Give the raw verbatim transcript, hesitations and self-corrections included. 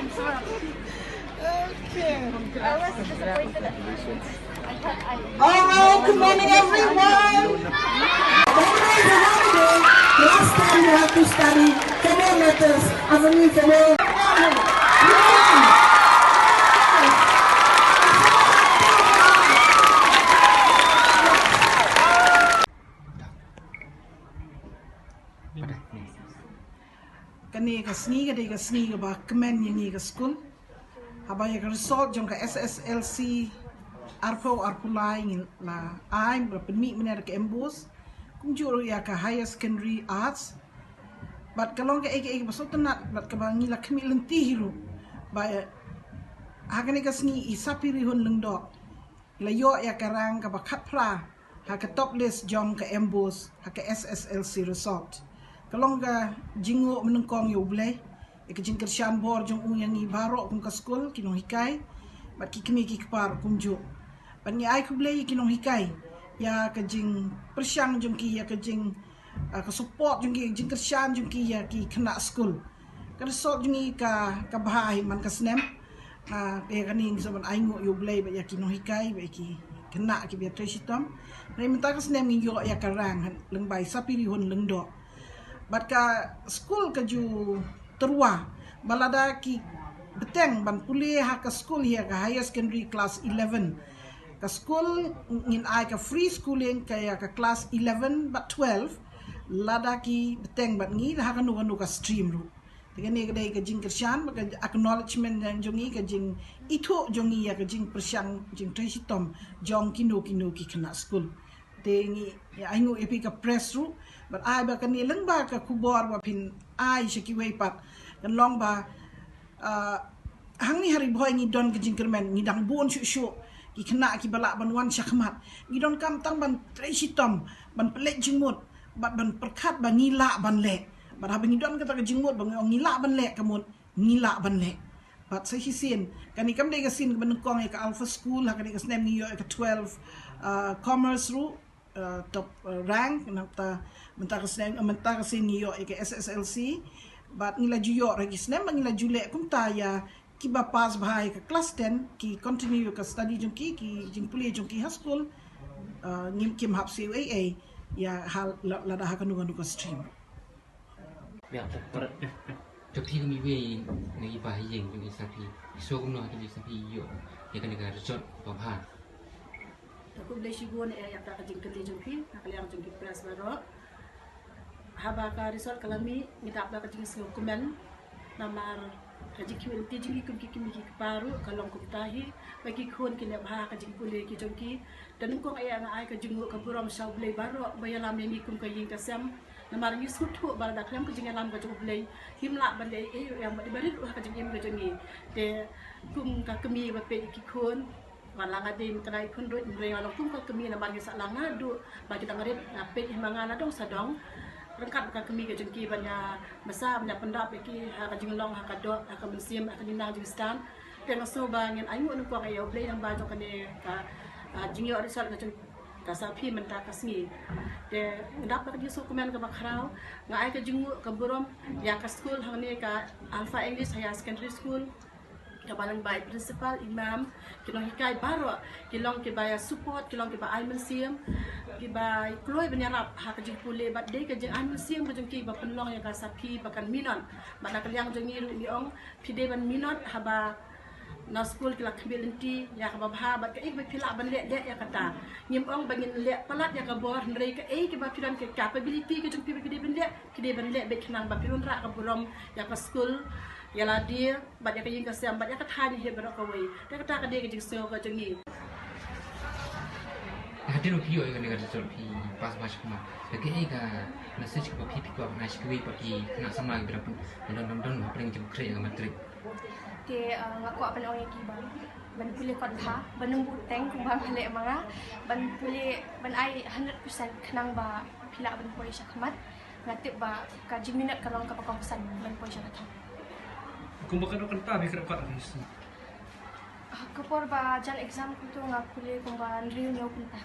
Okay. I was disappointed at first. I thought I All right, good morning, everyone. Monday is a holiday. Last time you have to study for more letters. As a new for more. Kane ka sngi ka dei ka sngi kaba kmen ïa ngi ka skul. Haba ïa ka result jong ka S S L C arphew arphew lai ngi la ai ba pynmih mynne da ka MBOSE. Kumjuh ruh ïa ka Higher Secondary Arts. Bad ka long kaei kaei kaba sngewtynnat bad kaba ngi la khmih lynti hi ruh. Ba ha kane ka sngi i Sapirihun Lyngdoh la ïoh ïa ka rank kaba khatphra ha ka top list jong ka MBOSE ha ka S S L C result. Ka long ka jingnguh mynnyngkong ïa U Blei, ïa ka jingkyrshan bor jong u ïa ngi baroh kum ka skul, ki nonghikai bad ki kmie ki kpa kumjuh. Bad ngi ai khublei ïa ki nonghikai ïa ka jingpyrshang jong ki, ïa ka jing ah, ka support jong ki, jingkyrshan jong ki ïa ki khynnah skul. Ka result jong ngi ka, ka bha hi man ka snem. Ah, ïa kane ngi sa ban ainguh ïa U Blei bad ïa ki nonghikai bad ïa ki khynnah kiba ïatrei shitom. Hynrei mynta ka snem ngi ïoh ïa ka rank lyngba i Sapirihun Lyngdoh. Bad ka skul ka ju tyrwa ba lada ki bteng ban pule ha ka skul hi ha ka higher secondary class eleven. Ka skul ngin ai ka free schooling ka ïa ka class eleven bad twelve lada ki bteng bad ngi ha kano kano ka stream ruh. Te kane ka dei ka jingkyrshan bad ka acknowledgement jong ngi, ka jingithuh jong ngi ïa ka jingpyrshang jingtrei shitom jong kino kino ki khynnah skul. Te ngi ïa ainguh ïa phi ka press ruh bad ai ba kane lyngba ka khubor ba phin ai sha kiwei pat kan long ba, ah, hangne ha Ri Bhoi ngi don ka jingkyrmen, ngi dang bun shuh shuh ki khynnah kiba lah ban wan shakhmat. Ngi donkam tang ban trei shitom, ban pynleit jingmut bad ban pyrkhat ba ngi lah ban leh. Bad haba ngi don kata ka jingmut ba ngi ong ngi lah ban leh, ka mut ngi lah ban leh. Bad sa shisien kane kam dei ka sien kaba nyngkong ïa ka Alpha School, ha kane ka snem ngi ïoh ïa ka twelve, ah, commerce ruh, ah, top, ah, rank. Nangta mynta ka snem, mynta ka sien ngi ïoh ïa ka S S L C. Bad ngi la ju ïoh ruh ha ki snem ba ngi la ju leh kumta ïa kiba pass bha ïa ka class ten, ki continue ïa ka study jong ki, ki jingpule jong ki ha skul. Ah, ngim, kim hap siew ei ei ïa ha la, lada ha kano kano ka stream. Ïa, para, to phi kum iwei na i ba ha ïing jong i Sapi. I sngew kumno ha ka jingsapi ïoh ïa kane ka result ba bha. To khublei shibun ïa kata ka jingkylli jong phi na ka liang jong ki press baroh. Haba ka result ka la mih ngi dap da ka jingsngewkmen. Namar ka jingkhmih lynti jong ki kum ki kmie ki kpa ruh ka long kumta hi. Ba ki khun ki leh bha ka jingpule ki jong ki. Te nyngkong eh nga ai ka jingnguh ka burom sha U Blei baroh ba ïalam ïa ngi kum ka ïing ka sem. Namar ngi sngewthuh ba lada khlem ka jingïalam ka jong U Blei ngim lah ban leh ei ei ruh ïa ba dei ba rit ruh ha ka jingim ka jong ngi. Te kum ka kmie ba peit ïa ki khun, ba la nga dei ma kane i khun ruh, hynrei nga long kum ka kmie namar ngi sah la nga duh ba ki dang rit, nga peit ïa ma nga na dong sa dong. Ryngkat ka kmie ka jong ki ban ïa masa ban ïa pyndap ïa ki ha ka jinglong, ha ka doh, ha ka mynsiem, ha ka jingnang jingstad. Te nga sngew ba ngin ainguh nyngkong ïa U Blei lyngba jong kane ka, ah, jingïoh result ka jong ka Sapi mynta ka sngi. Te nga dap da ka jingsngewkmen kaba khraw, nga ai ka jingnguh ka burom ïa ka skul hangne ka Alpha English Higher Secondary School. Kaba lyngba i principal, i ma'am, ki nonghikai baroh ki long kiba ïa support, ki long kiba ai mynsiem, kiba kloi ban ïarap ha ka jingpule bad dei ka jingai mynsiem ka jong ki ba pynlong ïa ka Sapi ba kan minot. Bad na ka liang jong ngi ruh ngi ong phi dei ban minot haba na skul ki la khmih lynti ïa kaba bha bad kaei kaba phi lah ban leh, leh ïa kata. Ngim ong ba ngin leh palat ïa ka bor, hynrei kaei kaba phi don ka capability ka jong phi ba phi dei ban leh, phi dei ban leh beit khnang ba phin wanrah ka burom ïa ka skul, ïa lade bad ïa ka ïing ka sem bad ïa ka thaiñ hi baroh kawei. Te kata ka dei ka jingsngew ka jong ngi. Hadien ba phi ïoh ïa kane ka result phi pass bha shakhmat, te kaei ka message kaba phi, phi kwah ban ai sha kiwei pat ki khynnah samla kiba dang don, don, don hapdeng jingkhreh ïa ka matric? Te, ah, nga kwah ban ong ïa ki ba ban pule kot bha, ban ym buteng kumba nga leh ma nga, ban pule, ban ai hundred percent khnang ba phi lah ban poi shakhmat. Nga tip ba ka jingminot ka long kaba kongsan ban poi sha ka thong. Kumba katno kynta phi khreh kot ha kane ka sngi? Ah, ka por ba jan exam kumto nga pule kumba hynriew hynñiew kynta.